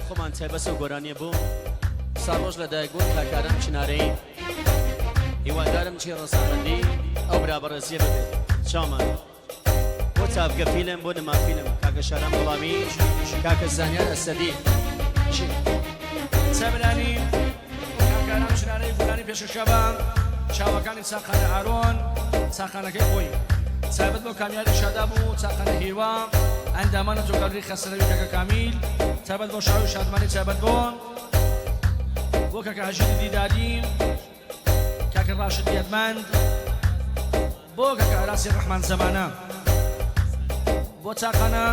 خۆمان تایبەسە و گۆرانیە بۆ ساڵڕۆژ لە دایکبوون کاک ئارام چنارەیی. هیوادارم چی ڕەزامەندی ئەو برا بەڕێزیە ببێت. چاومان بۆ تاڤگە فیلم بۆ نما فیلم کاکە شارام غوڵامی کاکە زانیار ئەسەدی چی؟ سەبرانی کاک ئارام چنارەیی گۆرانی پێشکەشکا بە چاوەکانی چاقانە ئارۆن چاقانەکەی خۆی تایبەت بۆ کامیاری شاداب و چاقانە هیوا ئەندامانە تۆکالوری خەسرەوی کاکە کامیل تایبەت بۆ شاوی شادمانی تایبەت بۆ بۆ کاکە هەژیری دیداری کاکە ڕاشد یادمەند بۆ کاکە ئاراسی ڕەحمان زەمانە بۆ چاقانە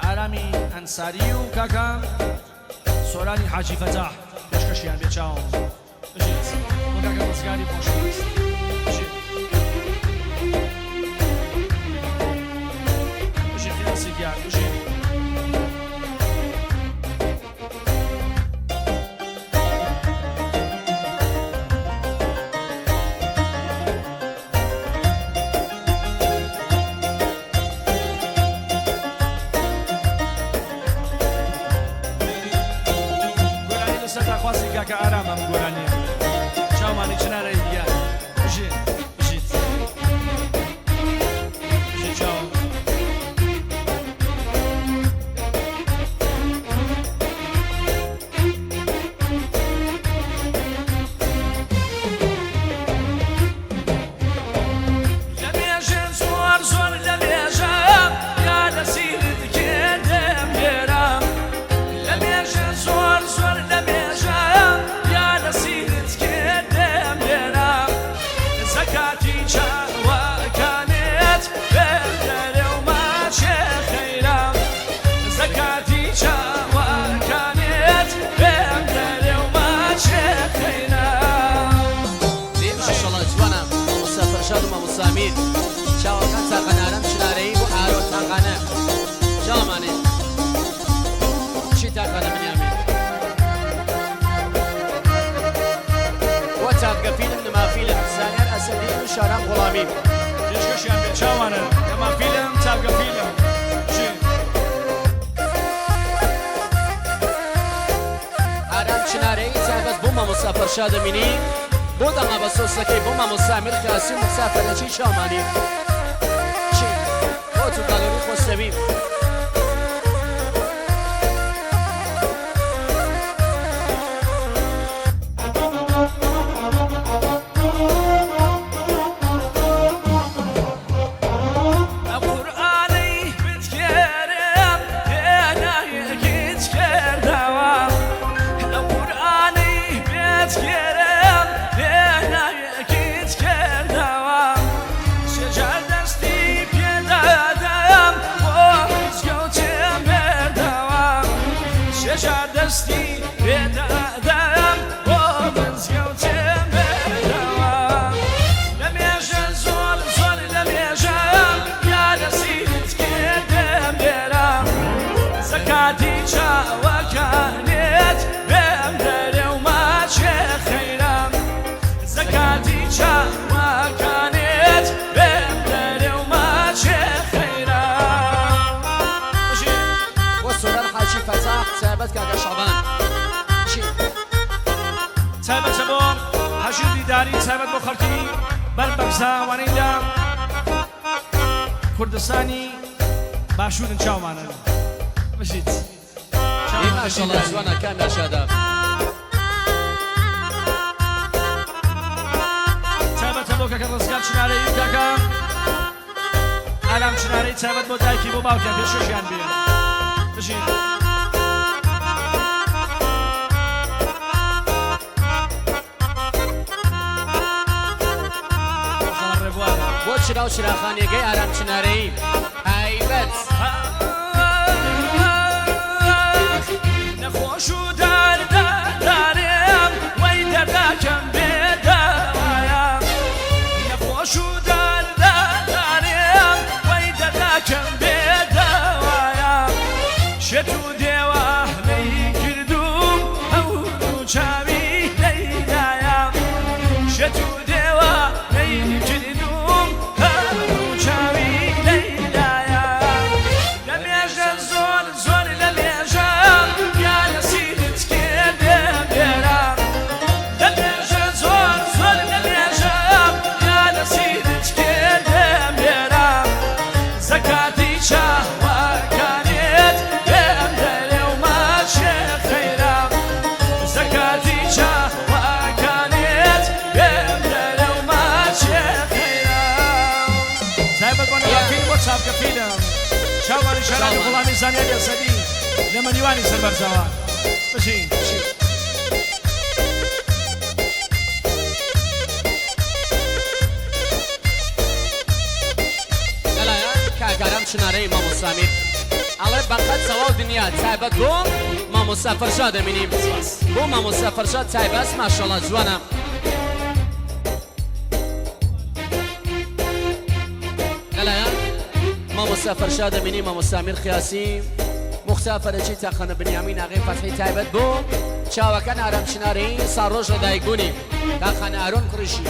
ئارامی ئەنساری و کاکە سۆرانی حاجی فەتاح پێشکەشیان بێ چاوم بژیت بۆ کاکە ڕزگاری خۆشەویست بژیت بژی خیاسی گیان بژیت. گۆرانی لەسەر داخوازی کاکە ئارام ئەم گۆرانیە چاومانی چنارەی گیان بژی بژیت بژی چاوم. لە مێژە زۆر زۆر لە مێژە یا لە سیرت کردم لێرە لە مێژە زۆر زۆر لە مێژە یا لە سیرت کردم لێرە زەکاتی چاوەکانت بێم دەرێ و ماچێ خەیرە زەکاتی چاوەکانت بێم دەرێ و ماچێ خەیرە. دەی ماشەڵا جوانە مامۆستا فەرشاد و مامۆستا ئەمیر چاوەکان تاقانە ئارام چنارەیی بۆ ئارۆ تاقانە چاوەمانێ چی تاقانە بنیامین بۆ تاڤگە فیلم نما فیلم زانیار ئەسەدی و شارام غوڵامی. پێشکەشیان بێ چاوانە نما فیلم تاڤگە فیلم چی. ئارام چنارەیی تایبەت بۆ مامۆستا فەرشاد ئەمینی بۆ داما بە سۆسەکەی بۆ مامۆستا ئەمیر خاسی و موسا فەرەجی چاومانی چی بۆ تو گالۆری خۆشەوی. ئەو قورئانەی بتکێرم پێنایەکیت کردەوە ئەو قورئانەی بتکێرم پێنایەکیت کردەوە سێ جار دەستی پێدادەم بۆ مزگەوتێم بردەوە سێ جار دەستی پێدادەم بۆ مزگەوتێم بردەوە لە مێژە زۆر زۆر لە مێژە یا دەسیت کردم لێرە زەکاتی چاوەکانت بێم دەرێ و ماچێ خەیرە زەکاتی چاوەکانت بێم دەرێ و ماچێ خەیرە. بژی. بۆ سۆران حاجی فەتاح تایبەت کاکە شەعبان چی؟ تایبەتە بۆ هەژیر دیداری تایبەت بۆ خەڵکی بەر بەگزاوانەی لە کوردستانی باشوورن چاومانن بژیت. ئی ماشاءاللە جوانە کامیا شاداب. تایبەتە بۆ کاکە ڕزگار چنارەیی و کاکە ئارام چنارەیی تایبەت بۆ دایکی بۆ باوکیان پێشکەشیان بێ بژین. بۆ چرا و چراخانیەکەی ئارام چنارەیی تایبەت. نەخۆش و دەردەدارم وەی دەردەکەم بێ دەوایە نەخۆش و دەردەدارم وەی دەردەکەم بێ دەوایە شێت و دێوانەی کردووم هەور و چاوی لەیلایە شێت و دێوانەی کردووم هەور و چاوی لەیلایە لە مێژە زۆر زۆر لە مێژە هاوسەری شارانی غوڵامی زانیاری ئەسەدی لە مەریوانی سەربەرزەوە. بژی. لەلایەن کاک ئارام چنارەی مامۆستا میر ئەڵێ بەقەد تەواو دنیا تایبەت بۆ مامۆستا فەرشاد ئەمینی بۆ مامۆستا فەرشاد تایبەت ماشەڵا جوانە. لەلایەن مامۆستا فەرشاد ئەمینی مامۆستا میر خیاسی موختا فەرەجی تاقانە بنیامین ئاغەی فەتحی تایبەت بۆ چاوەکان ئارام چناری ساڵڕۆژ لەدایکبوونی تاقانە ئارۆن کوڕیشی.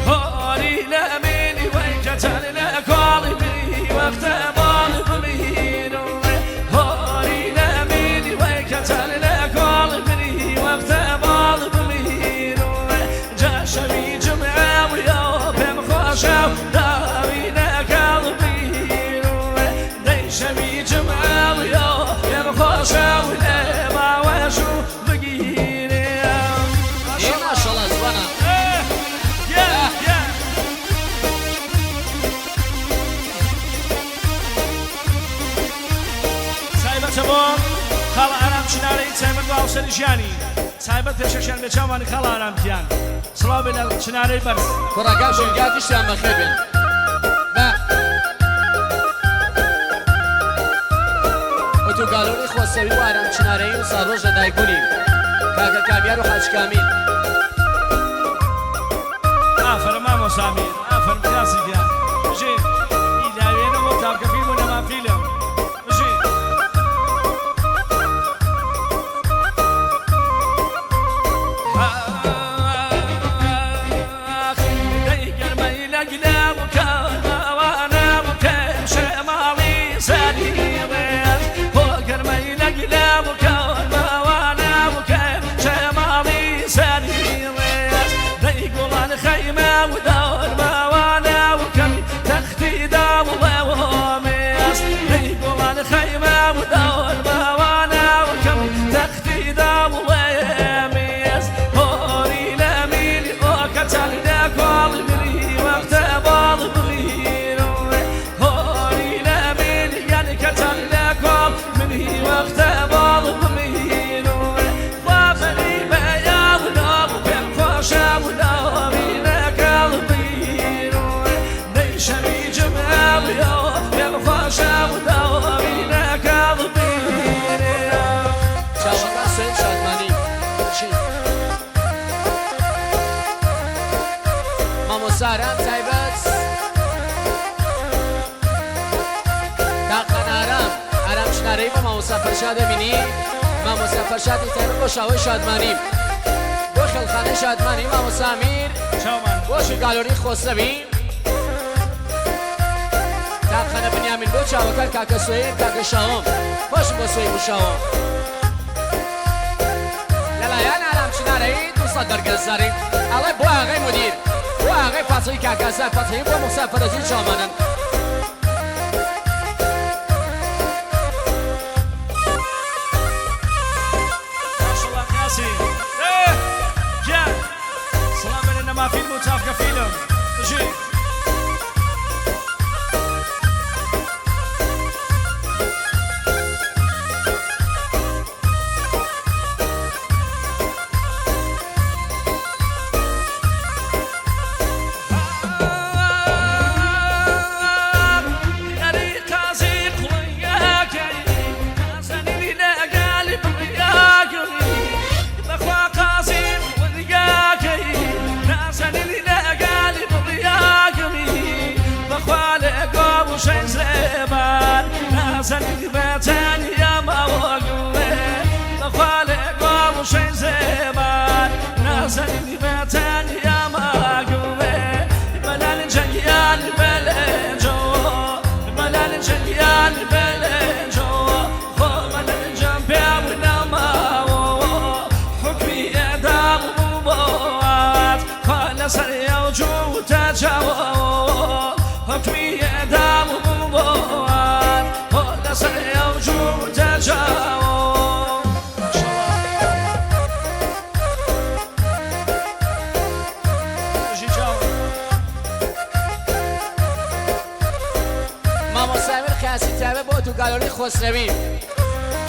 هۆری لە میلی وەی کەچەل لە کۆڵی بری وەختە باڵ بمیر هۆری لە میلی وەی کەچەل لە کۆڵ بری وەختە باڵ بمیر جا شەوی جمعە و یۆ پێم خۆشە و داوی لەگەڵ بیر دەی شەوی جمعە و یۆ پێم خۆشە و لێ باوەش و بگیرێ. ئێ ماشەڵا جوانە. تایبەتە بۆ خاڵە ئارام چنارەی تایبەت بۆ هاوسەری ژیانی تایبەت پێشەشیان بێ چاوانی خاڵە ئارام گیان سڵاو بێ لە چنارەی بەرز. کوڕەکان ژنگا گشتیان بەخێر بێن بە ئۆتۆگالۆری خۆسەوی و ئارام چنارەیی و ساڵڕۆژ لەدایکبوونی کاکە کامیار و حاج کامیل. ئافەرم مامۆستا ئەمیر ئافەرم قازی گیان بژی ئی لاوێنە بۆ تاکە فیلم و نەما فیلم بژی. ئاخ دەی گەرمەی لە گلە و کارماوانە و کەم شەماڵی سەری ڕێز بۆ گەرمەی لە گلە و کارماوانە و کەم شەماڵی سەری ڕێز دەی گوڵان خەیمە و دارماوانە و کەمی تەختی داوڵێ و مێز دەی گوڵان خەیمە و دارماوانە و کەمی تەختی داوڵێ مێز هۆری لە میلی ئۆ کەچەل لە کۆڵ مری وەختە باڵ بڕیر هۆری لە میلی یانی کەچەل لە کۆڵ منی وەختە باڵ بڕیر خوا بەری بەیا و ناو پێم خۆشە و ناوی لەگەڵ بیر دەی شەوی جمعە و یۆ پێم خۆشە و ناوی لەگەڵ بیر. چاوەکان سوێن شادمانی چی مامۆستا ئارام تایبەت تاقان ئارام ئارام چنارەی بۆ مامۆستا فەرشاد ئەمینی مامۆستا فەرشادی تایبەت بۆ شاوەی شادمانی بۆ خێڵخانەی شادمانی مامۆستا ئەمیر چاومان بۆ شوگالۆری خۆسرەوی تاقانە بنیامین بۆ چاوەکان کاکە سوێن کاکە شاوم خۆشم بۆ سوێن و شاوم لەلایەن ئارام چنارەی 200 بەرگەزاری ئەڵێ بۆ ئاغای مدیر بۆ ئاغای فاتحی کاکازار فاتحی بۆ موسا فەرەجی چاومانن. ماشەڵڵا قاسی ئێ گیان سڵام بێ لە نەما فیلم و چاڤکە فیلم بژی. یاری قازی قوڵیاکەی نازەنینی لەگەڵی بڕیاکەی بەخوا قازی قوڵیاکەی نازەنینی لەگەڵی بڕیاکەی بەخوا لەگۆ وشەی زێبان نازەنینی بەتەنیا ماوەگوێ بەخوا لەگۆ وشەی زێبان نازەنینی بەتەنیا ماگوێ بەلال جەنگیان بەلێجۆ بەلال جەنگیان بەلێجۆ خۆ بەلال جەم پێ و نەماوە حوکمی ئێدام بوو بۆات خوا لەسەر ئەو جووتە چاوە حوکمی ئێدام بوو بۆات خۆ لەسەر ئەو جووتە چاوە. بژی چاو. قیاسی تایبەت بۆ ئۆتو گالۆری خۆسرەوی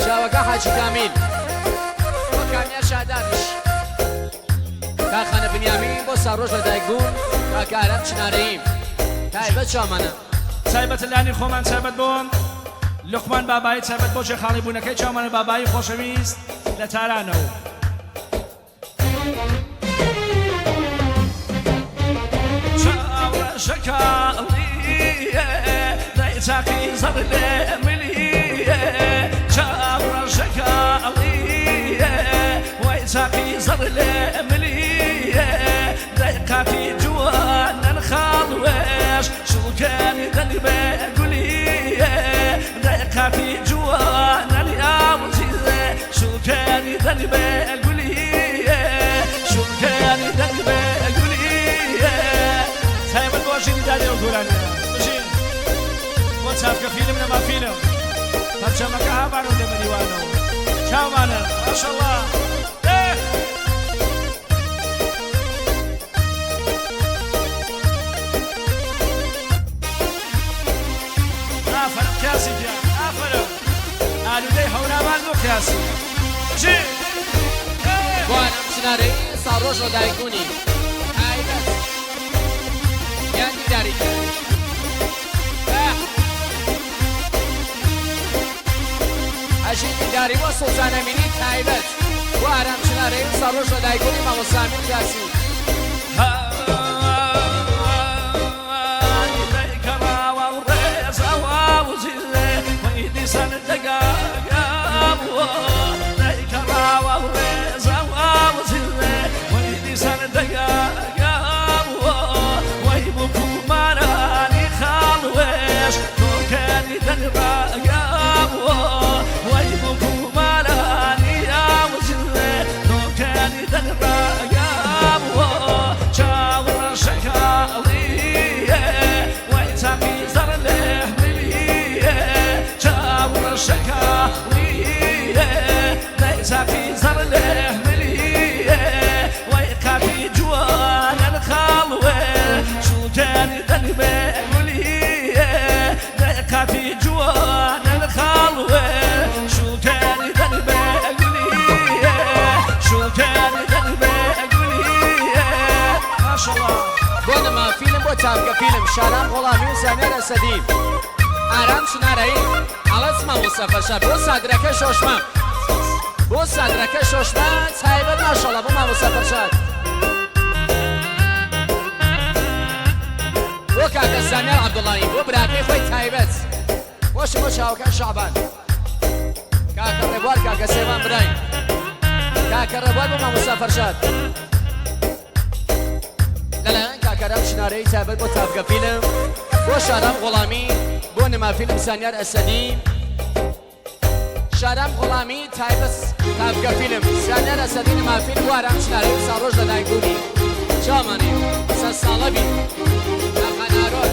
چاوەکە حاجی کامیل بۆ کامیار شادابیش کاخانە بنیامین بۆ ساڕۆژ لە دایک بوون کاکە ئارام چنارەیی تایبەت چاومانە. تایبەت لانی خۆمان تایبەت بۆ لوقمان بابایی تایبەت بۆ جێخاڵی بوونەکەی چاومانە بابایی خۆشەویست لە تارانەوە. تایبەت بۆ ژینی دادێ و گۆرانیە بژین بۆ چاپکە فیلم نەما فیلم پەرچەمەکە هامان و لێمەریوانەوە چاومانە ماشەڵڵا ئافەرم قیاسی گیان ئافەرم ئالوودەی هەورامان بۆ قیاسی بژین بۆ ئارام چنارەیی ساڵڕۆژ لەدایکبوونی تایبەت یان دیداری کرد. ئەژین دیداری بۆ سوڵتان ئەمینی تایبەت بۆ ئارام چنارەیی و ساڵڕۆژ لەدایکبوونی مامۆستا ئەمین قیاسی. بۆ نما فیلم بۆ تاڤگە فیلم شارام غوڵامی و زانیار ئەسەدی ئارام چنارەیی ئەڵەس مامۆستا فەرشاد بۆ سادرەکە شۆشمە بۆ سادرەکە شۆشمە تایبەت ماشەڵا بۆ مامۆستا فەرشاد بۆ کاکە زانیار عەبدوڵایی بۆ براکەی خۆی تایبەت بۆشم بۆ چاوەکان شەعبان کاکە ڕێبوار کاکە سێوان برای کاکە ڕێبوار بۆ مامۆستا فەرشاد لەلایەن کاکارام چنارەیی تایبەت بۆ تاڤگە فیلم بۆ شارام غوڵامی بۆ نما فیلم زانیار ئەسەدی شارام غوڵامی تایبەت تاڤگە فیلم زانیار ئەسەدی نما فیلم بۆ ئارام چنارەیی و ساڵڕۆژ لەدایکبوونی چاومانی سەد ساڵە بی کاکە نارۆن.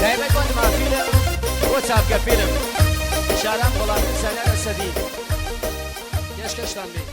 دایمە بۆ نما فیلم بۆ چاپکە فیلم شارام غوڵامی زانیار ئەسەدی پێشکەشتان بێ.